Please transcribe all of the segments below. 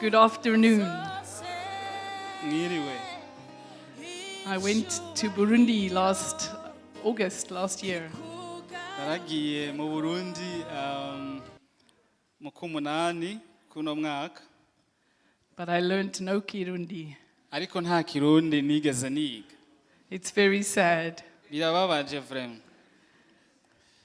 Good afternoon. Mwiriwe. I went to Burundi last August last year. Naragiye mu Burundi mu k'umunani kuno mwaka. But I learned no Kirundi. Ariko nta Kirundi nigeze niga. It's very sad. Birababaje vraiment.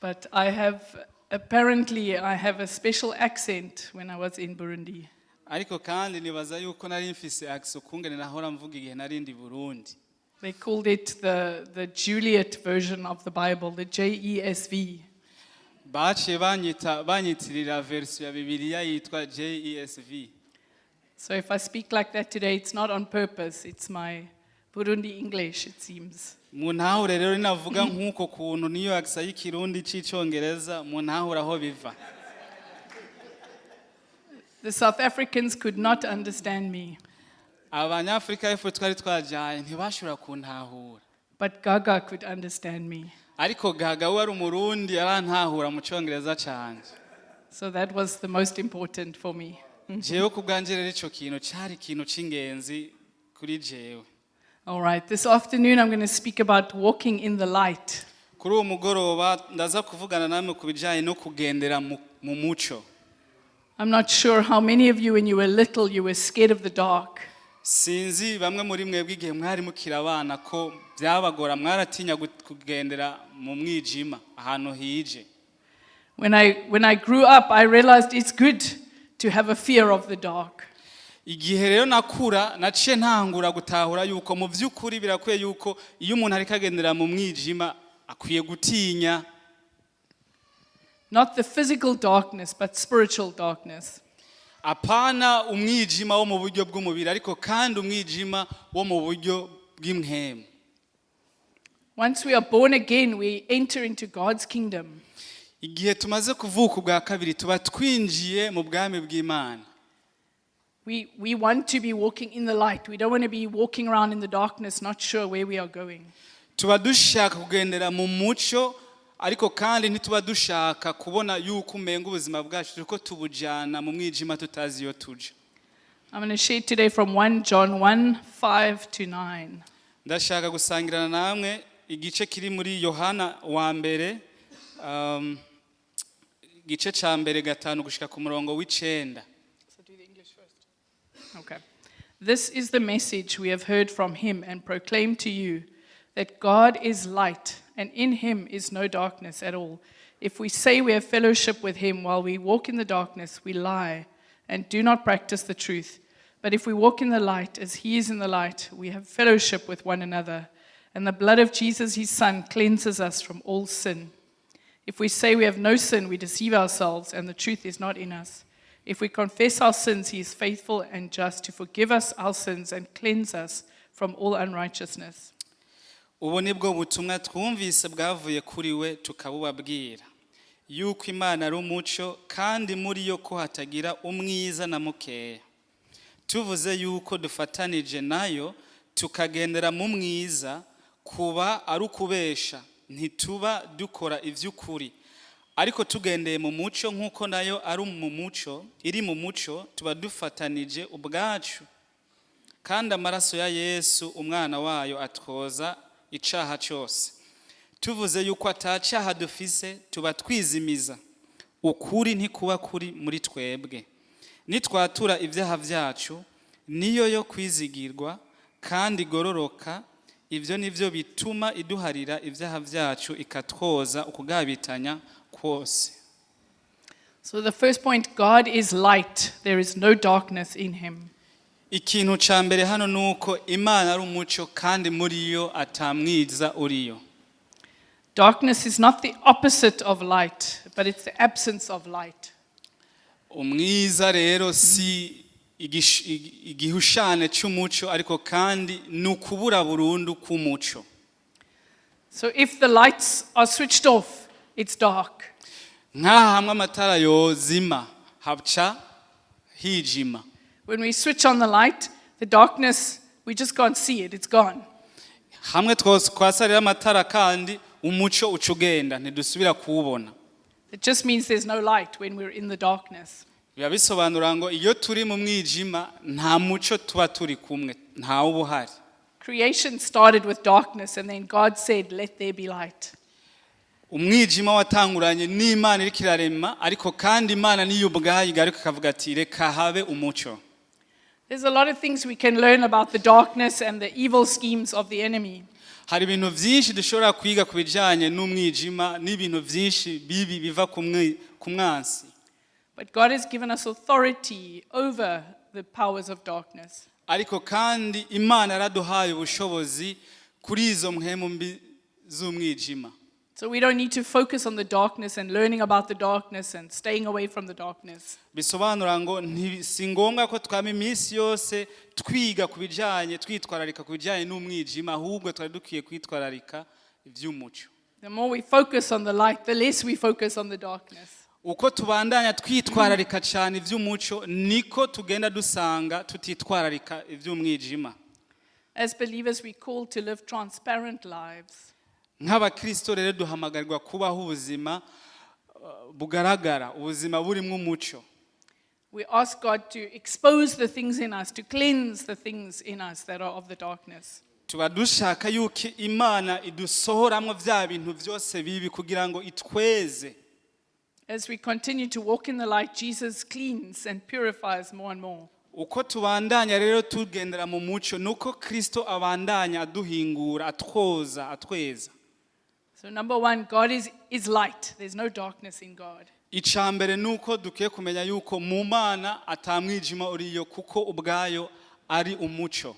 But I have, apparently, I have a special accent when I was in Burundi. Ariko kandi nibaza yuko nari mfise accent ukungene nahora mvuga igihe nari ndi Burundi. They called it the Juliet version of the Bible, the JESV. Baciye banyita banyitirira version ya Bibiliya yitwa JESV. So if I speak like that today, it's not on purpose. It's my Burundi English, it seems. Muntahure rero ninavuga nk'uko kuntu niyo accent y'Ikirundi c'icongereza muntahure aho biva. The South Africans could not understand me, Abanyafurika y'Epfo twari twajanye ntibashobora kuntahura. But Gaga could understand me. Ariko Gaga we ari Umurundi yarantahura mu congereza canje. So that was the most important for me. Jewe ku bwanje rero ico kintu cari ikintu c'ingenzi kuri jewe. All right, this afternoon I'm going to speak about walking in the light. Kuri uwo mugoroba ndaza kuvugana namwe ku bijanye no kugendera mu muco. I'm not sure how many of you, when you were little, you were scared of the dark. Sinzi bamwe muri mwebwe igihe mwari mukiri abana ko byabagora mwaratinya kugendera mu mwijima ahantu hije. When I grew up, I realized it's good to have a fear of the dark. Igihe rero nakura naciye ntangura gutahura yuko mu by'ukuri birakwiye yuko iyo umuntu ariko agendera mu mwijima akwiye gutinya. Not the physical darkness, but spiritual darkness. Apana umwijima wo mu buryo bw'umubiri ariko kandi umwijima wo mu buryo bw'impwemu. Once we are born again, we enter into God's kingdom. Igihe tumaze kuvuka ubwa kabiri tuba twinjiye mu bwami bw'Imana. We want to be walking in the light. We don't want to be walking around in the darkness, not sure where we are going. Tuba dushaka kugendera mu muco ariko kandi ntituba dushaka kubona yuko umenga ubuzima bwacu turiko tubujana mu mwijima tutazi iyo tuja. I'm going to share today from 1 John 1:5 to 9. Ndashaka gusangirana namwe igice kiri muri Yohana wa mbere igice ca mbere gatanu gushika ku murongo w'icenda. So do the English first. Okay. This is the message we have heard from him and proclaimed to you, that God is light, and in him is no darkness at all. If we say we have fellowship with him while we walk in the darkness, we lie and do not practice the truth. But if we walk in the light as he is in the light, we have fellowship with one another. And the blood of Jesus, his Son, cleanses us from all sin. If we say we have no sin, we deceive ourselves, and the truth is not in us. If we confess our sins, he is faithful and just to forgive us our sins and cleanse us from all unrighteousness. Ubu ni bwo butumwa twumvise bwavuye kuri we tukabubabwira yuko Imana ari umuco kandi muri yo ko hatagira umwiza na mukeya. Tuvuze yuko dufatanije nayo tukagendera mu mwiza kuba ari ukubesha ntituba dukora iby'ukuri. Ariko tugendeye mu muco nk'uko nayo ari mu muco iri mu muco tuba dufatanije ubwacu kandi amaraso ya Yesu umwana wayo atwoza icaha cyose. Tuvuze yuko atacaha dufise tuba twizimiza ukuri ntikuba kuri muri twebwe. Nitwatura ibyaha byacu niyo yo kwizigirwa kandi igororoka ibyo nibyo bituma iduharira ibyaha byacu ikatwoza ukugabitanya kose. So, the first point: God is light, there is no darkness in him. Ikintu cya mbere hano ni uko Imana ari umuco kandi muri yo atamwiza uriyo. Darkness is not the opposite of light, but it's the absence of light. Umwiza rero si igihushane cy'umuco ariko kandi ni ukubura burundu k'umuco. So, if the lights are switched off, it's dark. Nk'aha hamwe amatara yozima haca hijima. When we switch on the light, the darkness, we just can't see it, it's gone. Hamwe twose twasarira amatara kandi umuco uca ugenda ntidusubira kuwubona. It just means there's no light when we're in the darkness. Biba bisobanura ngo iyo turi mu mwijima nta muco tuba turi kumwe, ntawe uba uhari. Creation started with darkness, and then God said, "Let there be light." Umwijima watanguranye n'Imana iriko irarema, ariko kandi Imana niyo ubwayo igaruka ikavuga ati reka habe umuco. There's a lot of things we can learn about the darkness and the evil schemes of the enemy. Hari ibintu byinshi dushobora kwiga ku bijyanye n'umwijima n'ibintu byinshi bibi biva ku mwansi. But God has given us authority over the powers of darkness. Ariko kandi Imana yaraduhaye ubushobozi kuri izo mpwemu mbi z'umwijima. So we don't need to focus on the darkness and learning about the darkness and staying away from the darkness. Bisobanura ngo si ngombwa ko twama iminsi yose twiga ku bijyanye, twitwararika ku bijyanye n'umwijima, ahubwo twari dukwiye kwitwararika iby'umuco. The more we focus on the light, the less we focus on the darkness. Uko tubandanya twitwararika cyane iby'umuco, niko tugenda dusanga tutitwararika iby'umwijima. As believers, we're called to live transparent lives. Nk'abakristo rero duhamagarirwa kubaho ubuzima bugaragara, ubuzima burimo umuco. We ask God to expose the things in us, to cleanse the things in us that are of the darkness. Tuba dushaka yuko Imana idusohoramo bya bintu byose bibi kugira ngo itweze. As we continue to walk in the light, Jesus cleans and purifies more and more. Uko tubandanya rero tugendera mu muco, nuko Kristo abandanya aduhingura, atwoza, atweza. So, number one, God is light. There's no darkness in God. Icya mbere ni uko dukwiye kumenya yuko mu Mana atamwijima uriyo, kuko ubwayo ari umuco.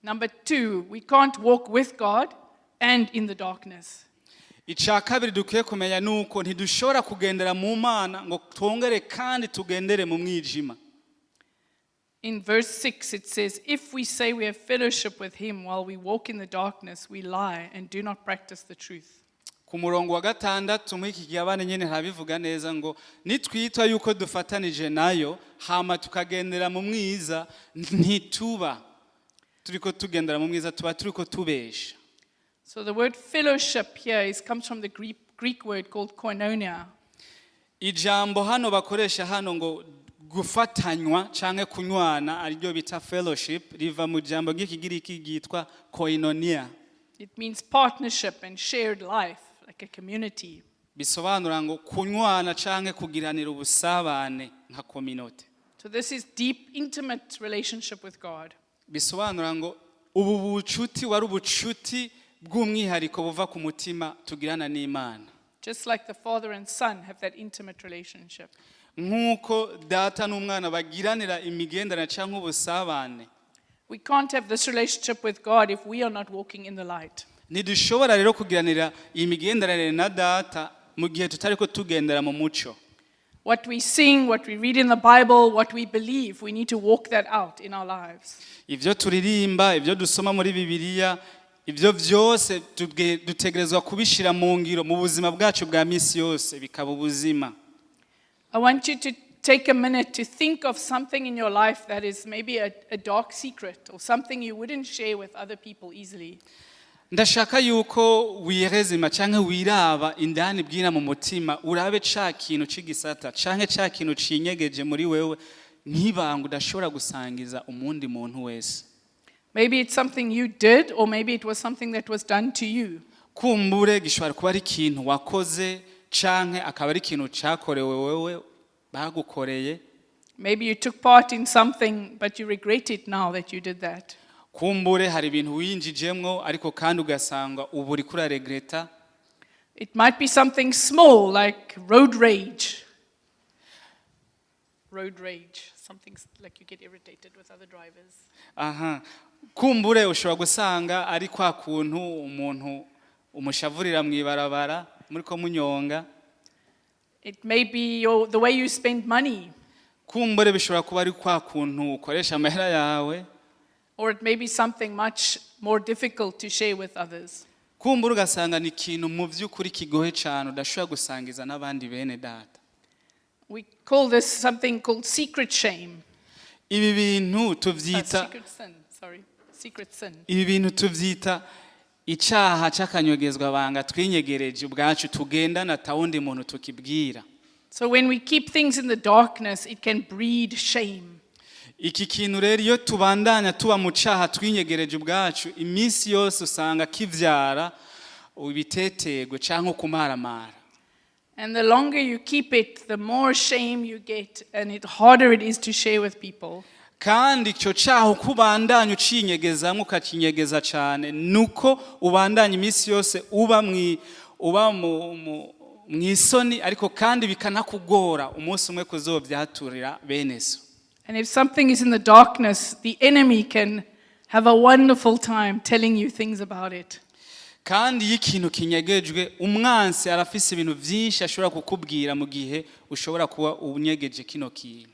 Number two, we can't walk with God and in the darkness. Icya kabiri dukwiye kumenya ni uko ntidushobora kugendera mu Mana ngo twongere kandi tugendere mu mwijima. In verse 6, it says, "If we say we have fellowship with him while we walk in the darkness, we lie and do not practice the truth." Ku murongo wa gatandatu muri iki kigabane nyine harabivuga neza ngo nitwitwa yuko dufatanije nayo hama tukagendera mu mwiza, ntituba turiko tugendera mu mwiza, tuba turiko tubesha. So the word "fellowship" here comes from the Greek word called koinonia. Ijambo hano bakoresha hano ngo gufatanywa canke kunywana, ariryo bita fellowship, riva mu jambo ry'Ikigiriki ryitwa koinonia. It means partnership and shared life, like a community. Bisobanura ngo kunywana canke kugiranira ubusabane nka communauté. So this is deep, intimate relationship with God. Bisobanura ngo ubu bucuti wari ubucuti bw'umwihariko buva ku mutima tugirana n'Imana. Just like the father and son have that intimate relationship. Nk'uko data n'umwana bagiranira imigenderanire cyangwa ubusabane. We can't have this relationship with God if we are not walking in the light. Ntidushobora rero kugiranira iyi migenderanire na data mu gihe tutari ko tugendera mu muco. What we sing, what we read in the Bible, what we believe, we need to walk that out in our lives. Ibyo turirimba, ibyo dusoma muri Bibiliya, ibyo byose dutegerezwa kubishyira mu ngiro mu buzima bwacu bwa minsi yose, bikaba ubuzima. I want you to take a minute to think of something in your life that is maybe a dark secret or something you wouldn't share with other people easily. Ndashaka yuko wirezima cyangwa wiraba indani bwina mu mutima, urabe ca kintu c'igisata canke ca kintu cinyegeje muri wewe nk'ibanga udashobora gusangiza umundi muntu wese. Maybe it's something you did, or maybe it was something that was done to you. Kumbure gishobora kuba ari ikintu wakoze canke akaba ari ikintu cakorewe wewe, bagukoreye. Maybe you took part in something, but you regret it now that you did that. Kumbure hari ibintu winjijemwo, ariko kandi ugasanga ubu uriko uraregreta. It might be something small like road rage. Road rage, something like you get irritated with other drivers. Aha, kumbure ushobora gusanga ari kwa kuntu umuntu umushavurira mu ibarabara muri ko munyonga. It may be the way you spend money, Kumbure bishobora kuba ari kwa kuntu ukoresha amahera yawe. Or it may be something much more difficult to share with others. Kumbure ugasanga ni ikintu mu by'ukuri kigoye cyane udashobora gusangiza n'abandi bene data. We call this something called secret shame. Ibi bintu tubyita Secret sin, sorry. Secret sin. Ibi bintu tubyita icyaha cy'akanyogezwa banga twinyegereje ubwacu, tugendana atawundi muntu tukibwira. So when we keep things in the darkness, it can breed shame. Iki kintu rero iyo tubandanya tuba mu cyaha twinyegereje ubwacu iminsi yose usanga kivyara ibitetegwe cyangwa kumaramara. And the longer you keep it, the more shame you get, and it harder it is to share with people. Kandi icyo cyaha uko ubandanya ucinyegezamo ukakinyegeza cyane nuko ubandanya iminsi yose uba mu uba mu mu- mu isoni ariko kandi bikanakugora umunsi umwe kuzobyaturira bene so. And if something is in the darkness, the enemy can have a wonderful time telling you things about it. Kandi iyo ikintu kinyegejwe umwansi arafise ibintu byinshi ashobora kukubwira mu gihe ushobora kuba unyegeje kino kintu.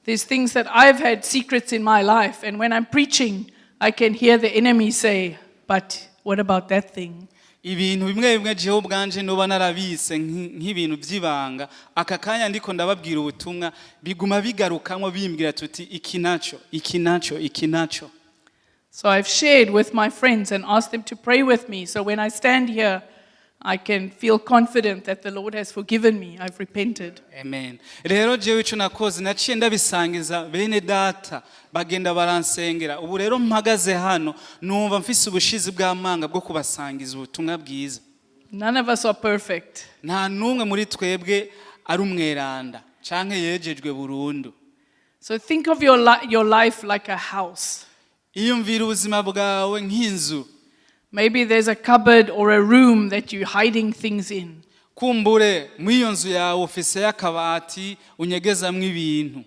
There's things that I've had secrets in my life, and when I'm preaching, I can hear the enemy say, "But what about that thing?" Ibintu bimwe bimwe jewe ubwanje nuba narabise nk'ibintu by'ibanga aka kanya ndiko ndababwira ubutumwa biguma bigarukamo bimbwira tuti iki naco iki naco iki naco. So I've shared with my friends and asked them to pray with me. So when I stand here, I can feel confident that the Lord has forgiven me. I've repented. Amen. Rero jewe ico nakoze naciye ndabisangiza bene data bagenda baransengera ubu rero mpagaze hano numva mfise ubushizi bw'amanga bwo kubasangiza ubutumwa bwiza. None of us are perfect. Nta n'umwe muri twebwe ari umweranda canke yejejwe burundu. So think of your life like a house. Iyumvira ubuzima bwawe nk'inzu. Maybe there's a cupboard or a room that you're hiding things in. Kumbure muri iyo nzu yawe ufiseyo akabati unyegezamwo ibintu.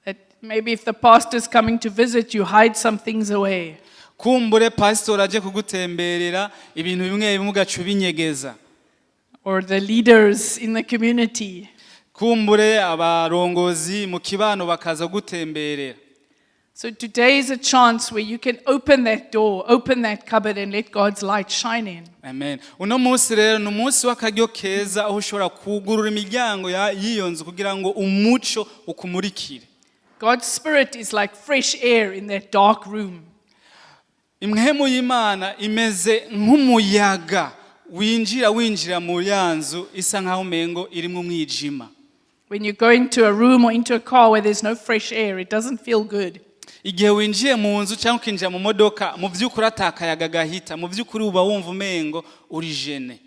That maybe if the pastor's coming to visit, you hide some things away. Kumbure pasitori aje kugutemberera ibintu bimwe bimwe ugaca ubinyegeza. Or the leaders in the community. Kumbure abarongozi mu kibano bakaza gutemberera. So today is a chance where you can open that door, open that cupboard, and let God's light shine in. Amen. Uno munsi rero ni umunsi w'akaryo keza aho ushobora kugurura imiryango y'iyo nzu kugira ngo umuco ukumurikire. God's Spirit is like fresh air in that dark room. Impwemu y'Imana imeze nk'umuyaga winjira winjira mu ya nzu isa nk'aho umengo irimo umwijima. When you go into a room or into a car where there's no fresh air, it doesn't feel good. Igihe winjiye mu nzu cyangwa ukinjira mu modoka mu by'ukuri atakayaga gahita mu by'ukuri uba wumva umengo uri gêné.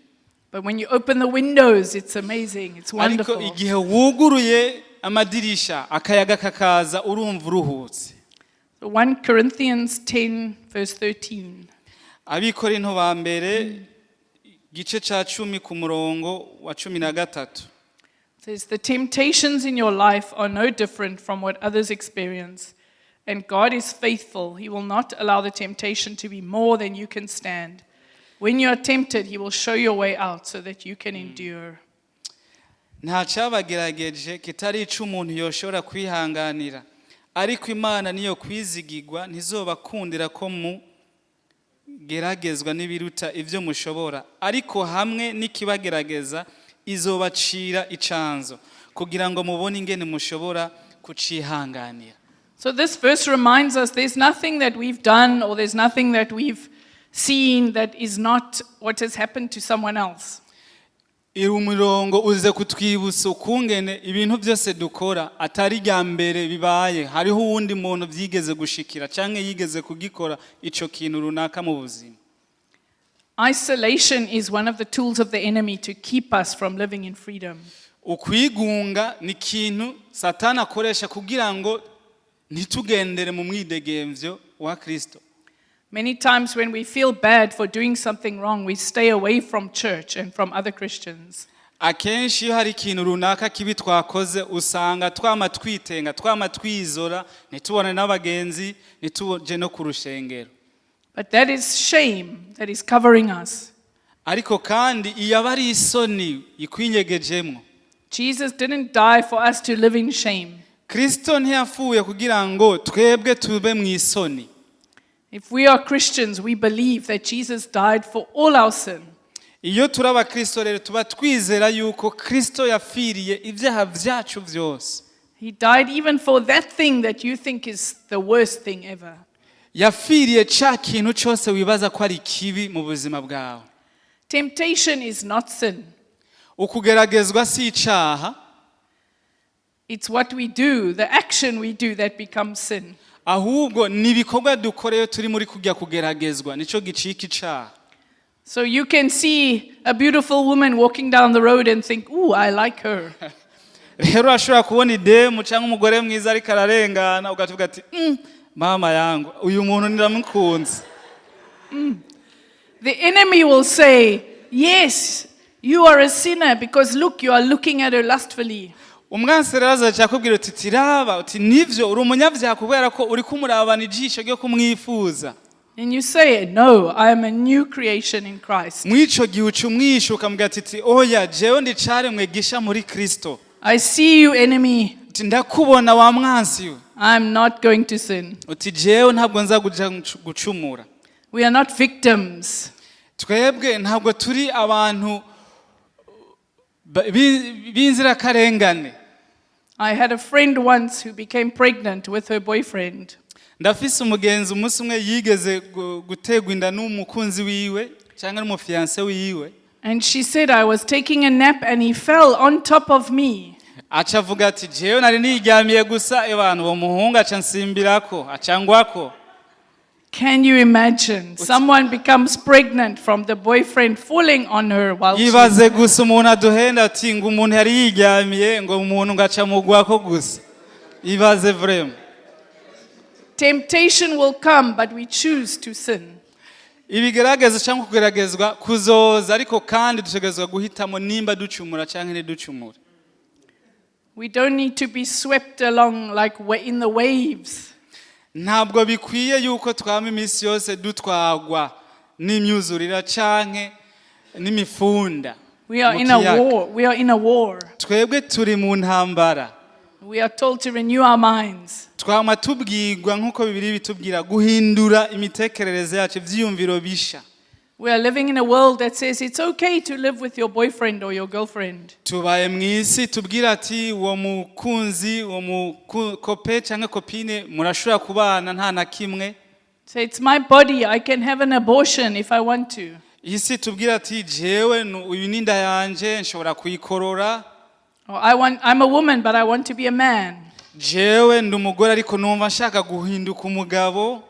But when you open the windows, it's amazing. It's Ariko wonderful. Igihe wuguruye amadirisha akayaga kakaza urumva uruhutse. So 1 Corinthians 10, verse 13. Abikorinto ba mbere igice cya 10 ku murongo wa 13. It says, "The temptations in your life are no different from what others experience. And God is faithful. He will not allow the temptation to be more than you can stand. When you are tempted, He will show you a way out so that you can endure." Nta cyabagerageje kitari ic'umuntu yoshobora kwihanganira ariko Imana niyo kwizigirwa ntizobakundira ko mugeragezwa n'ibiruta ibyo mushobora ariko hamwe n'ikibagerageza izobacira icanzo kugira ngo mubone ingene mushobora kucihanganira. So, this verse reminds us there's nothing that we've done or there's nothing that we've seen that is not what has happened to someone else. Iri umurongo uze kutwibutsa ukungene ibintu byose dukora atari irya mbere bibaye hariho uwundi muntu byigeze gushikira cyangwa yigeze kugikora ico kintu runaka mu buzima. Isolation is one of the tools of the enemy to keep us from living in freedom. Ukwigunga ni ikintu Satani akoresha kugira ngo ntitugendere mu mwidegemvyo wa Kristo. Many times when we feel bad for doing something wrong, we stay away from church and from other Christians. Akenshi iyo hari ikintu runaka kibi twakoze usanga twama twitenga twama twizora ntitubone n'abagenzi ntituje no ku rushengero. But that is shame that is covering us. Ariko kandi iyo aba ari isoni ikwinyegejemwo. Jesus didn't die for us to live in shame. Kristo ntiyapfuye kugira ngo twebwe tube mu isoni. If we are Christians, we believe that Jesus died for all our sin. Iyo turi abakristo rero tuba twizera yuko Kristo yapfiriye ibyaha byacu byose. He died even for that thing that you think is the worst thing ever. Yapfiriye ca kintu cyose wibaza ko ari kibi mu buzima bwawe. Temptation is not sin. Ukugeragezwa si icaha. It's what we do, the action we do, that becomes sin. Ahubwo ni ibikorwa dukora iyo turi muri kujya kugeragezwa nicyo gicika icaha. So you can see a beautiful woman walking down the road and think, "Ooh, I like her." Rero urashobora kubona idemu cyangwa umugore mwiza ariko ararengana ugavuga ati mama yangu, uyu muntu ndamukunze." The enemy will say, "Yes, you are a sinner because look, you are looking at her lustfully." Umwansi rero azaca akubwira uti tiraba uti nivyo uri umunyabyaha kubera ko uri kumurabana ijisho ryo kumwifuza. And you say, "No, I am a new creation in Christ." Mw'ico gihe uca umwisha ukamubwira ati oya, jewe ndi caremwe gisha muri Kristo. "I see you, enemy." Uti ndakubona wa mwansi we. "I'm not going to sin." Uti jewe ntabwo nza kuja gucumura. We are not victims. Twebwe ntabwo turi abantu b'inzirakarengane. I had a friend once who became pregnant with her boyfriend. Ndafise umugenzi umunsi umwe yigeze gutegwa inda n'umukunzi wiwe cyangwa n'umufiancé wiwe. And she said, "I was taking a nap and he fell on top of me." Aca avuga ati jewe nari niryamiye gusa abantu uwo muhungu aca nsimbirako aca ngwako. Can you imagine? Someone becomes pregnant from the boyfriend falling on her while she Yibaze gusa umuntu aduhenda ati ngo umuntu yari yiryamiye ngo umuntu ngo aca mugwako gusa, ibaze vraiment. Temptation will come, but we choose to sin. Ibigeragezo cyangwa kugeragezwa kuzoza ariko kandi dutegerezwa guhitamo nimba ducumura cyangwa ntiducumure. We don't need to be swept along like in the waves. Ntabwo bikwiye yuko twama iminsi yose dutwagwa n'imyuzurira canke n'imifunda We are mu in a kiyaga. war. We are in a war. Twebwe turi mu ntambara. We are told to renew our minds. Twama tubwirwa nk'uko Bibiliya bitubwira guhindura imitekerereze yacu ivyiyumviro bisha. We are living in a world that says it's okay to live with your boyfriend or your girlfriend. Tubaye mu isi tubwira ati uwo mukunzi uwo mucopain cyangwa copine murashobora kubana nta na kimwe. Say, "It's my body. I can have an abortion if I want to." Isi tubwira ati jewe uyu ni inda yanje nshobora kuyikorora. Or I'm a woman, but I want to be a man. Jewe ndi umugore ariko numva nshaka guhinduka umugabo.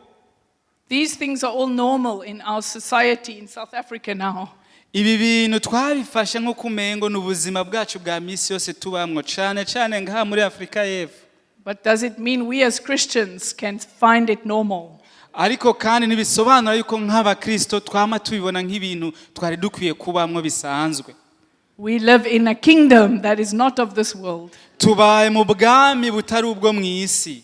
These things are all normal in our society in South Africa now. Ibi bintu twabifashe nko kumengo ni ubuzima bwacu bwa misi yose tubamwo cane cane ngaha muri Afurika y'Epfo. But does it mean we as Christians can find it normal? Ariko kandi ntibisobanura yuko nk'abakristo twama tubibona nk'ibintu twari dukwiye kubamwo bisanzwe. We live in a kingdom that is not of this world. Tubaye mu bwami butari ubwo mu isi.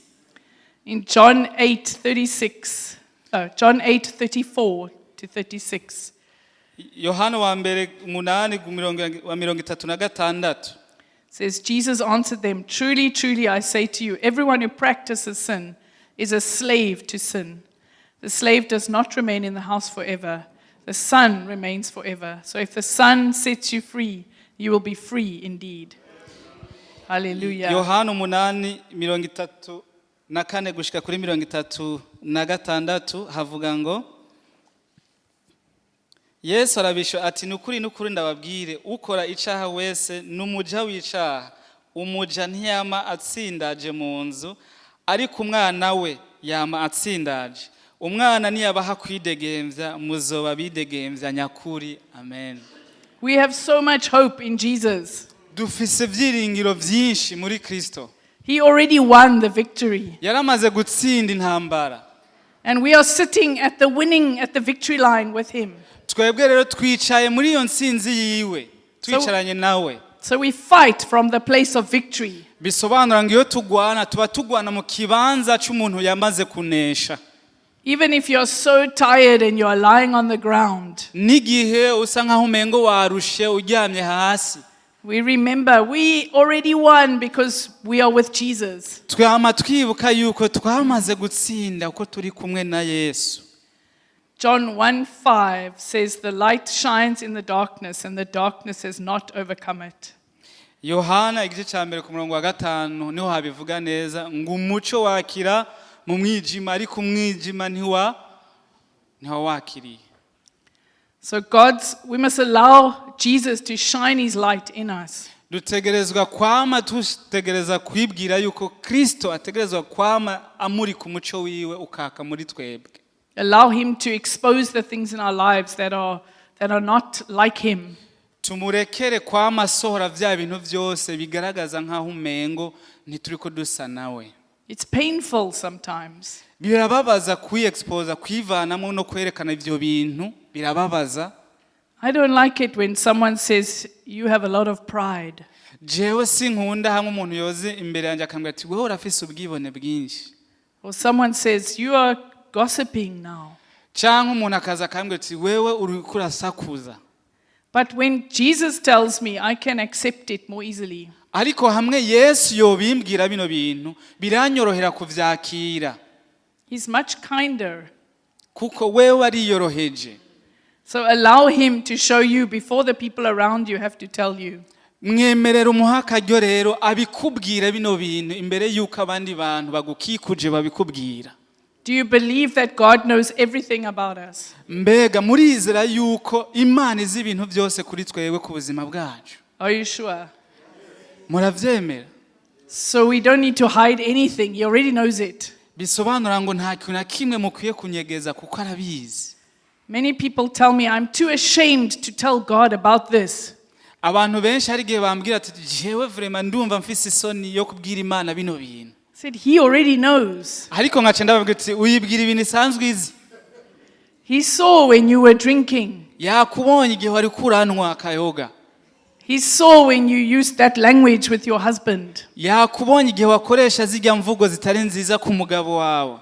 In John 8:36, John 8:34 to 36. Yohana wa mbere umunani wa 36. Says Jesus answered them, "Truly, truly, I say to you, everyone who practices sin is a slave to sin. The slave does not remain in the house forever. The Son remains forever. So if the Son sets you free, you will be free indeed." Hallelujah. Yohana 8:34 gushika kuri 36 havuga ngo Yesu arabisha ati nukuri nukuri ndababwire ukora icaha wese n'umuja w'icaha. Umuja ntiyama atsindaje mu nzu ariko umwana we yama atsindaje. Umwana niyabaha kwidegemvya muzoba bidegemvya nyakuri. Amen. We have so much hope in Jesus. Dufise ibyiringiro byinshi muri Kristo. He already won the victory. Yaramaze gutsinda intambara. And we are sitting at the victory line with him. Twebwe rero twicaye muri iyo ntsinzi yiwe twicaranye nawe. So we fight from the place of victory. Bisobanura ngo iyo tugwana tuba tugwana mu kibanza cy'umuntu yamaze kunesha. Even if you're so tired and you are lying on the ground, n'igihe usa nkaho umengo warushe uryamye hasi, we remember we already won because we are with Jesus. Twama twibuka yuko twamaze gutsinda kuko turi kumwe na Yesu. John 1:5 says, "The light shines in the darkness, and the darkness has not overcome it." Yohana igice cya mbere ku murongo wa gatanu niho habivuga neza ngo umuco wakira mu mwijima ariko umwijima ntiwawakiriye. So we must allow Jesus to shine his light in us. Dutegerezwa kwama dutegereza kwibwira yuko Kristo ategerezwa kwama amurika umuco wiwe ukaka muri twebwe. Allow Him to expose the things in our lives that are not like Him. Tumurekere kwama asohora bya bintu byose bigaragaza nk'aho umengo ntituri ko dusa nawe. It's painful sometimes. Birababaza kwiexposa, kwivanamo no kwerekana ibyo bintu birababaza. I don't like it when someone says, "You have a lot of pride." Jewe sinkunda hamwe umuntu yoze imbere yanjye akambwira ati wowe urafise ubwibone bwinshi. Or someone says, "You are gossiping now." Cyangwa umuntu akaza akambwira ati wewe uriko urasakuza. But when Jesus tells me, I can accept it more easily. Ariko hamwe Yesu yobimbwira bino bintu biranyorohera kuvyakira. He's much kinder. Kuko wewe ariyoroheje. So allow Him to show you before the people around you have to tell you. Mwemerera umuha akaryo rero abikubwira bino bintu imbere y'uko abandi bantu bagukikuje babikubwira. Do you believe that God knows everything about us? Mbega murizera yuko Imana izi ibintu byose kuri twebwe ku buzima bwacu? Are you sure? Murabyemera? So we don't need to hide anything. He already knows it. Bisobanura ngo nta kintu na kimwe mukwiye kunyegeza kuko arabizi. Many people tell me, "I'm too ashamed to tell God about this." Abantu benshi hari igihe bambwira ati jewe vraiment ndumva mfise isoni yo kubwira Imana bino bintu. I said, "He already knows." Ariko nkaca ndababwira ati uyibwira ibintu isanzwe izi. He saw when you were drinking. Yakubonye igihe wari kuranywa akayoga. He saw when you used that language with your husband. Yakubonye igihe wakoresha zirya mvugo zitari nziza ku mugabo wawe.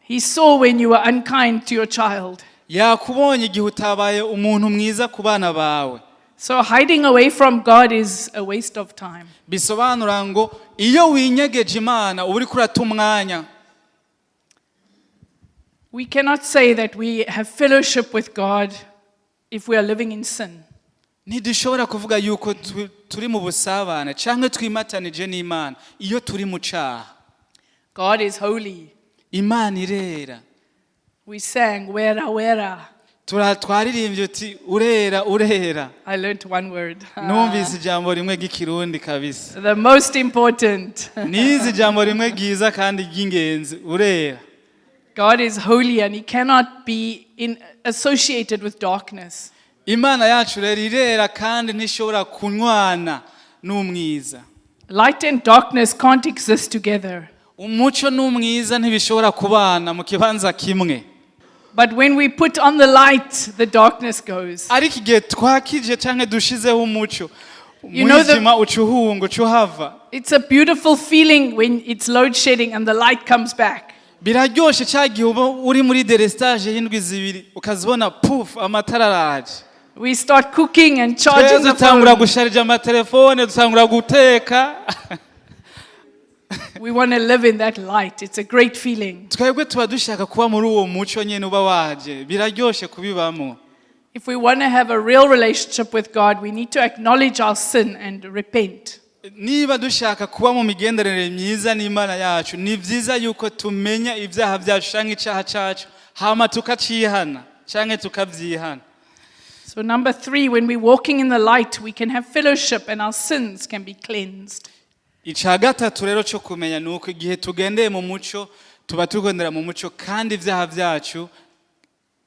He saw when you were unkind to your child. Yakubonye igihe utabaye umuntu mwiza ku bana bawe. So hiding away from God is a waste of time. Bisobanura ngo iyo winyegeje Imana uba uriko urata umwanya. We cannot say that we have fellowship with God if we are living in sin. Ntidushobora kuvuga yuko turi mu busabane cyangwa twimatanije n'Imana iyo turi mu caha. God is holy. Imana irera. We sang, "Wera, Wera." Twaririmbye uti urera urera. I learned one word. Numvise ijambo rimwe ry'ikirundi kabisa. The most important. Nize ijambo rimwe ryiza kandi ry'ingenzi, urera. God is holy and He cannot be associated with darkness. Imana yacu rero irera kandi ntishobora kunywana n'umwiza. Light and darkness can't exist together. Umuco n'umwiza ntibishobora kubana mu kibanza kimwe. But when we put on the light, the darkness goes. Ariko igihe twakije cyangwa dushizeho umuco, You know the- umwijima uca uhunga, uca uhava. It's a beautiful feeling when it's load shedding and the light comes back. Biraryoshe cya gihe uba uri muri délestage y'indwi 2 ukazibona puf amatara araje. We start cooking and charging Twese the dutangura phone. gusharija amatelefone, dutangura guteka. We want to live in that light. It's a great feeling. Twebwe tuba dushaka kuba muri uwo muco nyine uba waje, biraryoshe kubibamo. If we want to have a real relationship with God, we need to acknowledge our sin and repent. Niba dushaka kuba mu migenderanire myiza n'Imana yacu, ni byiza yuko tumenya ibyaha byacu cyangwa icyaha cyacu hama tukacihana cyangwa tukabyihana. So, number three, when we're walking in the light, we can have fellowship and our sins can be cleansed. Icya gatatu rero cyo kumenya ni uko igihe tugendeye mu muco tuba tugendera mu muco kandi ibyaha byacu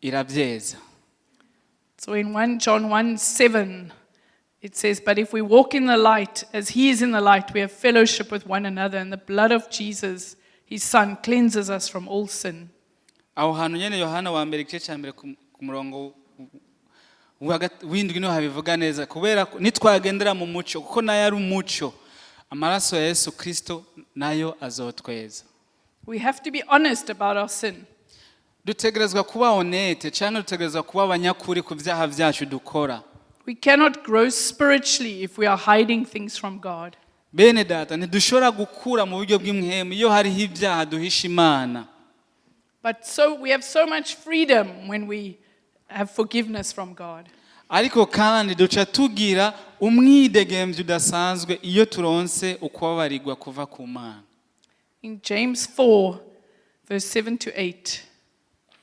irabyeza. So, in 1 John 1:7, it says, "But if we walk in the light, as He is in the light, we have fellowship with one another, and the blood of Jesus, His Son, cleanses us from all sin." Aho hantu nyine Yohana wa mbere igice cya mbere ku murongo w'indwi niho habivuga neza kubera ko nitwagendera mu muco kuko nayo ari umuco amaraso ya Yesu Kirisito nayo azotweza. We have to be honest about our sin. Dutegerezwa kuba honnête cyangwa dutegerezwa kuba abanyakuri ku byaha byacu dukora. We cannot grow spiritually if we are hiding things from God. Bene data, ntidushobora gukura mu buryo bw'impwemu iyo hariho ibyaha duhisha Imana. But so we have so much freedom when we have forgiveness from God. Ariko kandi duca tugira umwidegembyo udasanzwe iyo turonse ukubabarirwa kuva ku Mana. In James 4, verse 7 to 8,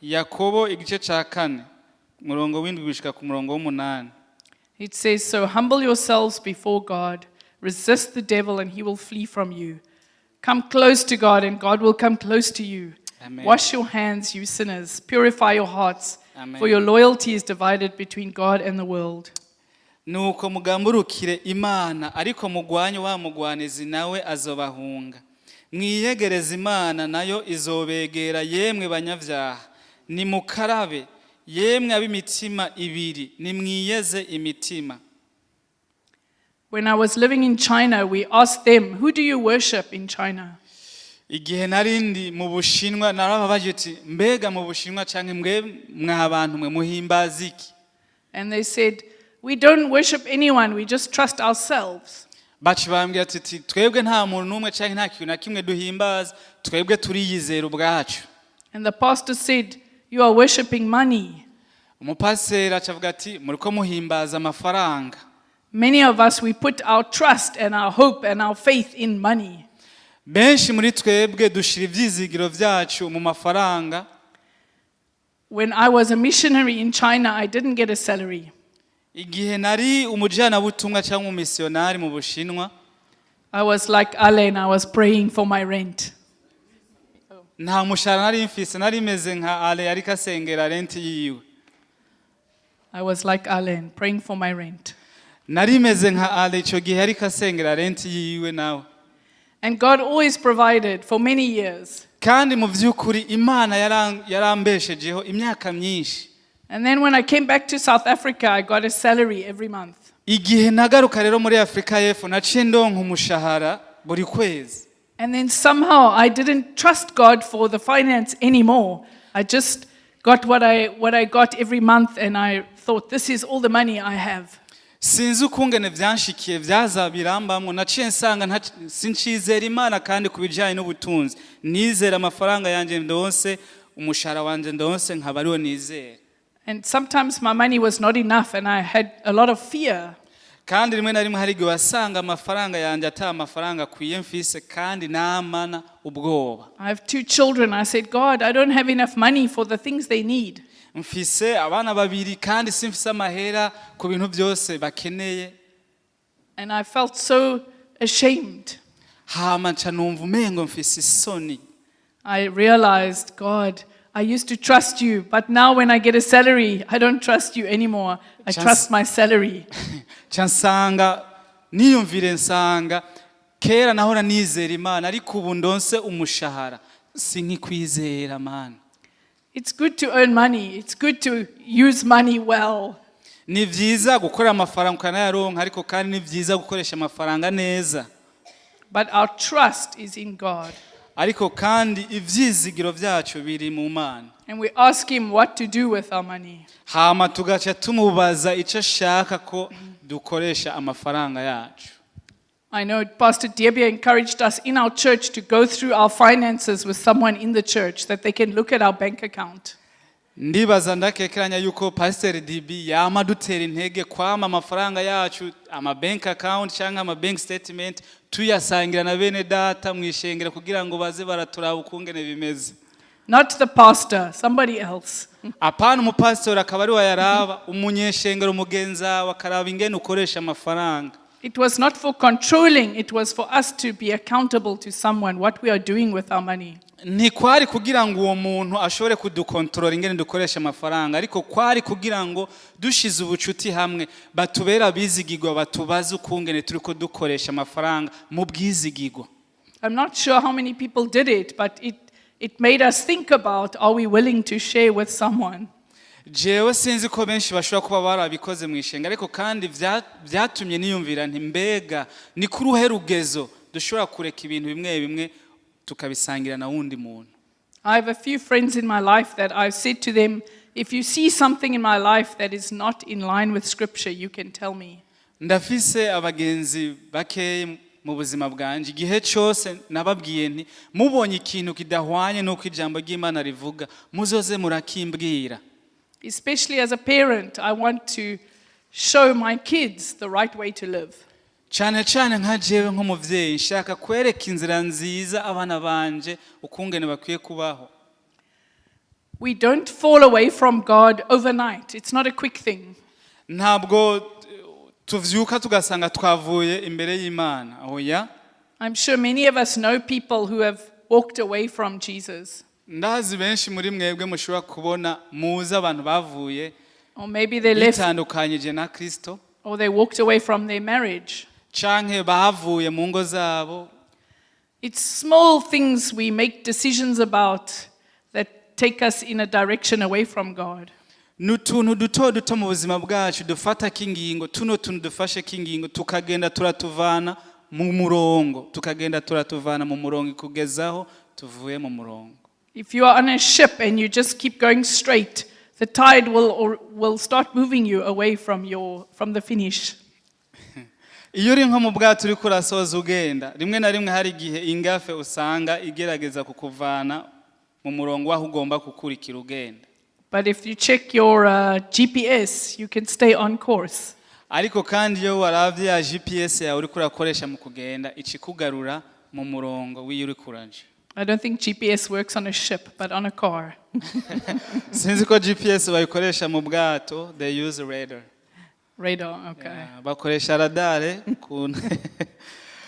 Yakobo igice cya kane umurongo w'indwi gushika ku murongo w'umunani. it says, "So humble yourselves before God, Resist the devil, and he will flee from you. Come close to God, and God will come close to you. Amen. Wash your hands, you sinners. Purify your hearts, Amen. for your loyalty is divided between God and the world. Nuko mugamburukire Imana, ariko mugwanye wa mugwanizi, nawe azobahunga. Mwiyegereze Imana, nayo izobegera. Yemwe banyabyaha, nimukarabe. Yemwe ab'imitima ibiri, nimwiyeze imitima. When I was living in China, we asked them, "Who do you worship in China?" Igihe nari ndi mu Bushinwa, narababaje uti mbega mu Bushinwa cyangwa mwe mwa bantu mwe muhimbaza iki? And they said, "We don't worship anyone, we just trust ourselves." Baca bambwira ati twebwe nta muntu n'umwe cyangwa nta kintu na kimwe duhimbaza, twebwe turiyizera ubwacu. And the pastor said, "You are worshiping money." Umupasiteri acavuga ati muriko muhimbaza amafaranga. Many of us, we put our trust and our hope and our faith in money. Benshi muri twebwe dushira ibyizigiro byacu mu mafaranga. When I was a missionary in China, I didn't get a salary. Igihe nari umujyanabutumwa cyangwa umumisiyonari mu Bushinwa, I was like Alain, I was praying for my rent. Nta mushahara nari mfise, nari meze nka Ale ariko asengera rent yiwe. I was like Alain, praying for my rent. Nari meze nka Ale icyo gihe ariko asengera rent yiwe nawe. And God always provided for many years. Kandi mu by'ukuri Imana yarambeshejeho imyaka myinshi. And then when I came back to South Africa, I got a salary every month. Igihe nagaruka rero muri Afurika y'Epfo, naciye ndonka umushahara buri kwezi. And then somehow I didn't trust God for the finance anymore. I just got what I got every month, and I thought, "This is all the money I have." Sinzi ukungene byanshikiye, byaza birambamwo, naciye nsanga sincizera Imana kandi ku bijyanye n'ubutunzi nizera amafaranga yanjye ndonse, umushahara wanjye ndonse, nkaba ariwo nizera. And sometimes my money was not enough, and I had a lot of fear. Kandi rimwe na rimwe hari igihe wasanga amafaranga yanjye atari amafaranga akwiye mfise, kandi namana ubwoba. I have two children. I said, "God, I don't have enough money for the things they need." Mfise abana babiri kandi simfise amahera ku bintu byose bakeneye. And I felt so ashamed. Hama nca numva umengo mfise isoni. I realized, "God, I used to trust you, but now when I get a salary, I don't trust you anymore. I trust my salary." Nca nsanga niyumvire nsanga kera nahora nizera Imana, ariko ubu ndonse umushahara sinkikwizera Mana. It's good to earn money. It's good to use money well. Ni byiza gukora amafaranga ukanayaronka, ariko kandi ni byiza gukoresha amafaranga neza. But our trust is in God. Ariko kandi ibyizigiro byacu biri mu Mana. And we ask Him what to do with our money. Hama tugaca tumubaza icyo ashaka ko dukoresha amafaranga yacu. I know Pastor Debbie encouraged us in our church to go through our finances with someone in the church, that they can look at our bank account. Ndibaza ndakekeranya yuko Pasiteri Dibi yama dutera intege kwama amafaranga yacu, ama bank account cyangwa ama bank statement, tuyasangira na bene data mu ishengero kugira ngo baze baraturaba ukungene bimeze. Not the pastor, somebody else. Apana umupasitori akaba ari we yaraba, umunyeshengero mugenzi wawe akaraba ingene ukoresha amafaranga. It was not for controlling, it was for us to be accountable to someone what we are doing with our money. Ntikwari kugira ngo uwo muntu ashobore kudukontorora ingene dukoresha amafaranga, ariko kwari kugira ngo dushize ubucuti hamwe batubere abizigirwa, batubaze ukungene turi ko dukoresha amafaranga mu bwizigirwa. I'm not sure how many people did it, but it made us think about, are we willing to share with someone? Jewe sinzi ko benshi bashobora kuba barabikoze mu ishenga, ariko kandi byatumye niyumvira nti mbega ni ku ruhe rugezo dushobora kureka ibintu bimwe bimwe tukabisangira na wundi muntu? I have a few friends in my life that I've said to them, "If you see something in my life that is not in line with Scripture, you can tell me." Ndafise abagenzi bakeyi mu buzima bwanjye, igihe cyose nababwiye nti mubonye ikintu kidahwanye n'uko ijambo ry'Imana rivuga, muzoze murakimbwira. Especially as a parent, I want to show my kids the right way to live. Cyane cyane nka jewe nk'umubyeyi, nshaka kwereka inzira nziza abana banje ukungene bakwiye kubaho. We don't fall away from God overnight. It's not a quick thing. Ntabwo Tuvyuka tugasanga twavuye imbere y'Imana, oya. I'm sure many of us know people who have walked away from Jesus. Ndazi benshi muri mwebwe mushobora kubona muzi abantu bavuye Or maybe they left bitandukanyije na Kristo or they walked away from their marriage. Canke bavuye mu ngo zabo. It's small things we make decisions about that take us in a direction away from God. Ni utuntu duto duto mu buzima bwacu dufata k'ingingo, tuno tuntu dufashe k'ingingo tukagenda turatuvana mu murongo, tukagenda turatuvana mu murongo kugezaho tuvuye mu murongo. If you are on a ship and you just keep going straight, the tide will start moving you away from the finish. Iyo uri nko mu bwato uriko urasoza ugenda, rimwe na rimwe hari igihe ingafe usanga igerageza kukuvana mu murongo w'aho ugomba gukurikira ugenda. But if you check your GPS, you can stay on course. Ariko kandi iyo waravye ya GPS yawe uriko urakoresha mu kugenda, icikugarura mu murongo w'iyo uriko uraja. I don't think GPS works on a ship, but on a car. Sinzi ko GPS bayikoresha mu bwato, they use radar. Radar, okay. Yeah, bakoresha radare ku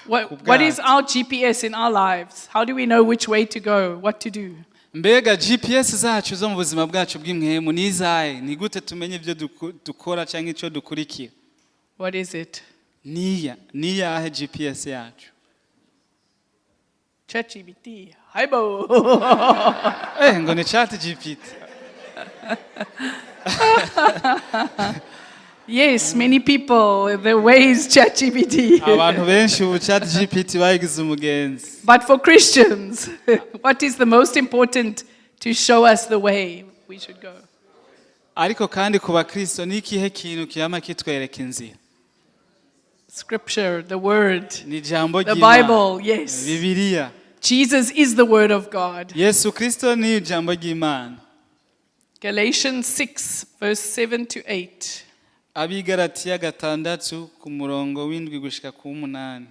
What is our GPS in our lives? How do we know which way to go, what to do? Mbega GPS zacu zo mu buzima bwacu bw'impwemu ni izahe? Ni gute tumenye ibyo dukora cyangwa icyo dukurikira? What is it? Niya niyahe GPS yacu? ChatGPT. Haibo. Eh, ngo ni Chat GPT. Yes, many people, the way is ChatGPT. Abantu benshi ubu Chat GPT bayigize umugenzi. But for Christians, what is the most important to show us the way we should go? Ariko kandi ku bakristo ni ikihe kintu kiyama kitwereka inzira? Scripture, the Word, Ni ijambo the ry'Imana. Bible, yes. Bibiliya. Jesus is the Word of God. Yesu Kristo ni ijambo ry'Imana. Galatians 6, verse 7 to 8. Abigaratiya 6 ku murongo w'7 gushika ku w'8.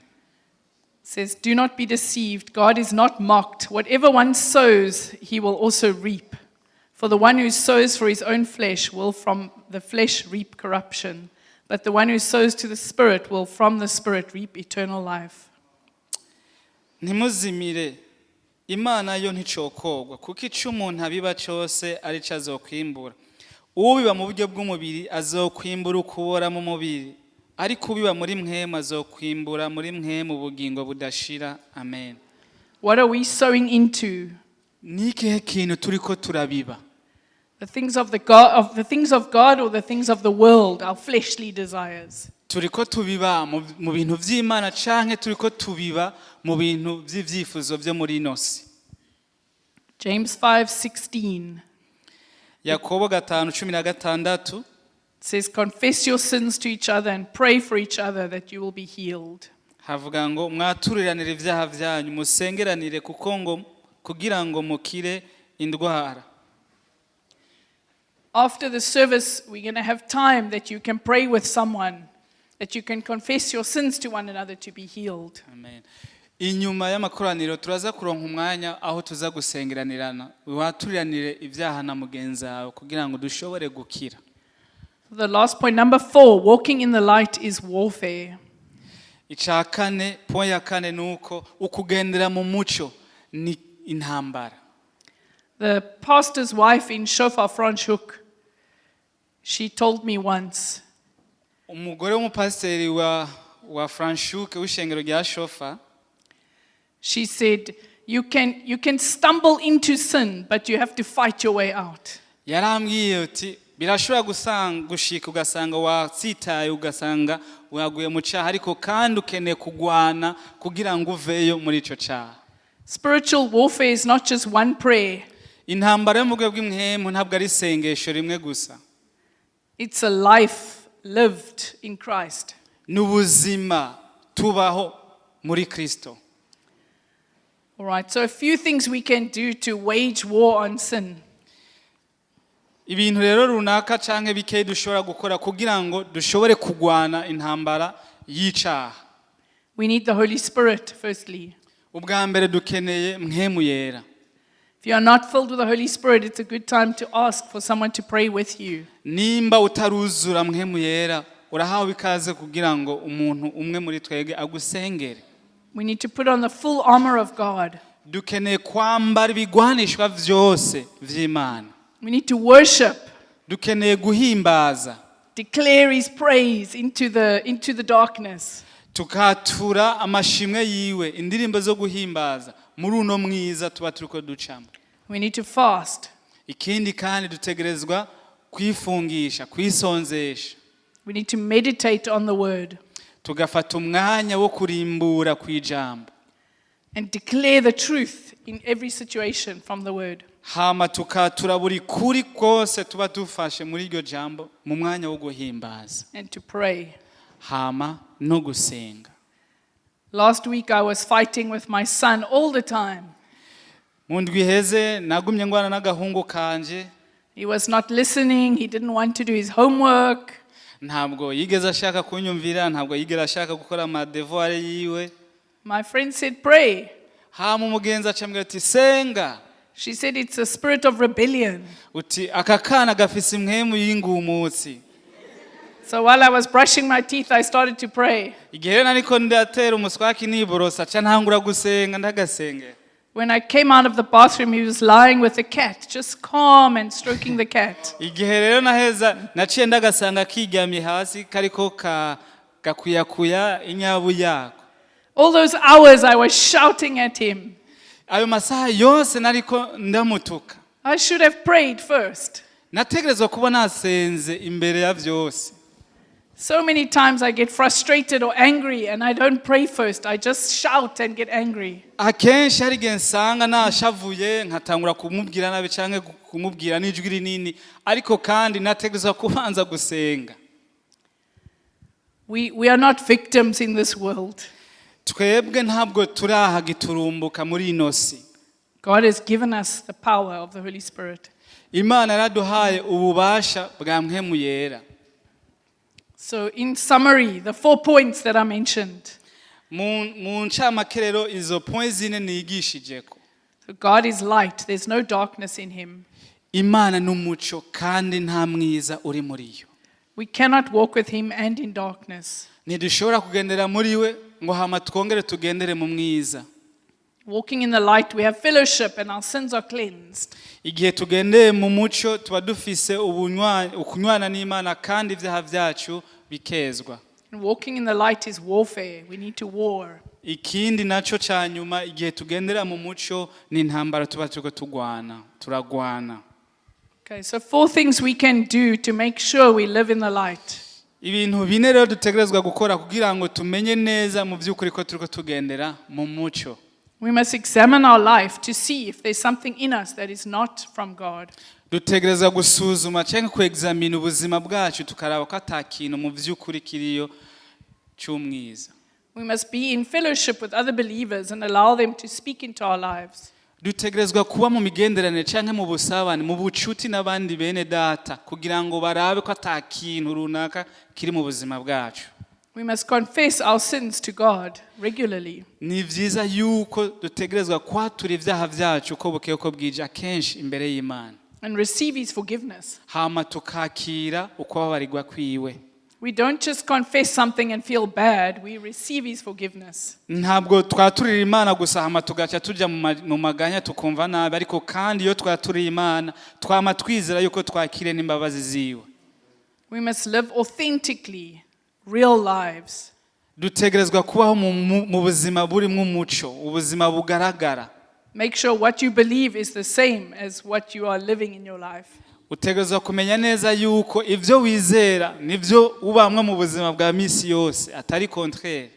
Says, "Do not be deceived. God is not mocked. Whatever one sows, he will also reap. For the one who sows for his own flesh will from the flesh reap corruption, but the one who sows to the Spirit will from the Spirit reap eternal life." Ntimuzimire, Imana yo nticokogwa, kuko ico umuntu abiba cyose ari cyo azokwimbura. Ubiba mu buryo bw'umubiri azokwimbura ukubora mu mubiri, ariko ubiba muri mpwemu azokwimbura muri mpwemu ubugingo budashira. Amen. What are we sowing into? Ni ikihe kintu turiko turabiba? The things of the God, of the things of God or the things of the world, our fleshly desires? Turiko tubiba mu bintu vy'Imana canke turiko tubiba mu bintu vy'ivyifuzo vyo muri ino si? James 5:16 Yakobo 5:16. says, "Confess your sins to each other and pray for each other that you will be healed." Havuga ngo mwaturiranire ibyaha byanyu, musengeranire kuko ngo kugira ngo mukire indwara. After the service, we're going to have time that you can pray with someone, that you can confess your sins to one another to be healed. Amen. Inyuma y'amakoraniro turaza kuronka umwanya aho tuza gusengeranirana, waturiranire ibyaha na mugenzi wawe kugira ngo dushobore gukira. The last point, number four, walking in the light is warfare. Icya kane, point ya kane, ni uko ukugendera mu muco ni intambara. The pastor's wife in Shofar Franschhoek, she told me once, Umugore w'umupasiteri wa Franschhoek w'ishengero rya Shofa, she said, You can stumble into sin, but you have to fight your way out." yarambwiye uti birashobora gushika ugasanga watsitaye, ugasanga waguye mu cyaha, ariko kandi ukeneye kugwana kugira ngo uveyo muri icyo cyaha. Spiritual warfare is not just one prayer, Intambara yo mu rwego rw'impwemu ntabwo ari isengesho rimwe gusa. It's a life lived in Christ. Ni ubuzima tubaho muri Kristo. All right, so a few things we can do to wage war on sin. Ibintu rero runaka canke bikeyi dushobora gukora kugira ngo dushobore kugwana intambara y'icaha. We need the Holy Spirit, firstly. Ubwa mbere dukeneye Mpwemu Yera. If you are not filled with the Holy Spirit, it's a good time to ask for someone to pray with you. Nimba utaruzura Mpwemu Yera, Urahawe ikaze kugira ngo umuntu umwe muri twebwe agusengere. We need to put on the full armor of God. Dukeneye kwambara ibigwanishwa vyose vy'Imana. We need to worship, Dukeneye guhimbaza, declare his praise into the darkness. Tukatura amashimwe yiwe, indirimbo zo guhimbaza muri uno mwiza tuba turiko ducamo. We need to fast. Ikindi kandi dutegerezwa kwifungisha, kwisonzesha. We need to meditate on the word Tugafata umwanya wo kurimbura ku ijambo and declare the truth in every situation from the word. Hama tukatura buri kuri kose tuba dufashe muri iryo jambo mu mwanya wo guhimbaza And to pray. Hama no gusenga. Last week I was fighting with my son all the time. Mu ndwi iheze nagumye ngwana n'agahungu kanje. He was not listening, he didn't want to do his homework. Ntabwo yigeze ashaka kunyumvira, ntabwo yigeze ashaka gukora amadevoirs yiwe. My friend said, "Pray." Hama umugenzi acambwira ati senga. She said, "It's a spirit of rebellion." Uti aka kana gafise impwemu y'ingumutsi. So while I was brushing my teeth, I started to pray. Igihe rero nariko ndatera umuswaki niborosa ca ntangura gusenga ndagasengera. When I came out of the bathroom, he was lying with the cat, just calm and stroking the cat. Igihe rero naheza naciye ndagasanga kiryamye hasi kariko ka gakuyakuya inyabu yako. All those hours I was shouting at him. Ayo masaha yose nariko ndamutuka. I should have prayed first. Nategerezwa kuba nasenze imbere ya vyose. So many times I get frustrated or angry and I don't pray first. I just shout and get angry. Akenshi hari igihe nsanga nashavuye nkatangura kumubwira nabi canke kumubwira n'ijwi rinini, ariko kandi nategerezwa kubanza gusenga. We are not victims in this world. Twebwe ntabwo turaha giturumbuka muri ino si. God has given us the power of the Holy Spirit. Imana yaraduhaye ububasha bwa Mpwemu Yera. So, in summary, the four points that I mentioned. Mu ncamake rero izo points zine nigishijeko. So God is light, there's no darkness in him. Imana ni umuco kandi nta mwiza uri muri yo. We cannot walk with him and in darkness. Ntidushobora kugendera muri we ngo hama twongere tugendere mu mwiza. Walking in the light, we have fellowship and our sins are cleansed. Igihe tugendeye mu muco tuba dufise ukunywana n'Imana kandi ibyaha byacu bikezwa. And walking in the light is warfare. We need to war. Ikindi naco ca nyuma, igihe tugendera mu muco ni intambara tuba turiko tugwana, turagwana. Okay, so four things we can do to make sure we live in the light. Ibintu bine rero dutegerezwa gukora kugira ngo tumenye neza mu by'ukuri ko turiko tugendera mu muco. We must examine our life to see if there's something in us that is not from God. Dutegerezwa gusuzuma cyangwa kwexamina ubuzima bwacu tukaraba ko ata kintu mu by'ukuri kiriyo cy'umwiza. We must be in fellowship with other believers and allow them to speak into our lives. Dutegerezwa kuba mu migenderanire cyangwa mu busabane, mu bucuti n'abandi bene data kugira ngo barabe ko ata kintu runaka kiri mu buzima bwacu. We must confess our sins to God regularly. Ni byiza yuko dutegerezwa kwatura ibyaha byacu uko bukeye uko bwije akenshi imbere y'Imana And receive his forgiveness. Hama tukakira ukubabarirwa kwiwe. We don't just confess something and feel bad, we receive his forgiveness. Ntabwo twaturira Imana gusa hama tugaca tujya mu maganya tukumva nabi, ariko kandi iyo twaturiye Imana twama twizera yuko twakire n'imbabazi ziwe. We must live authentically, real lives. Dutegerezwa kubaho mu buzima burimo umuco, ubuzima bugaragara. Make sure what you believe is the same as what you are living in your life. Utegerezwa kumenya neza yuko ibyo wizera nibyo ubamwe mu buzima bwa misi yose, atari contraire.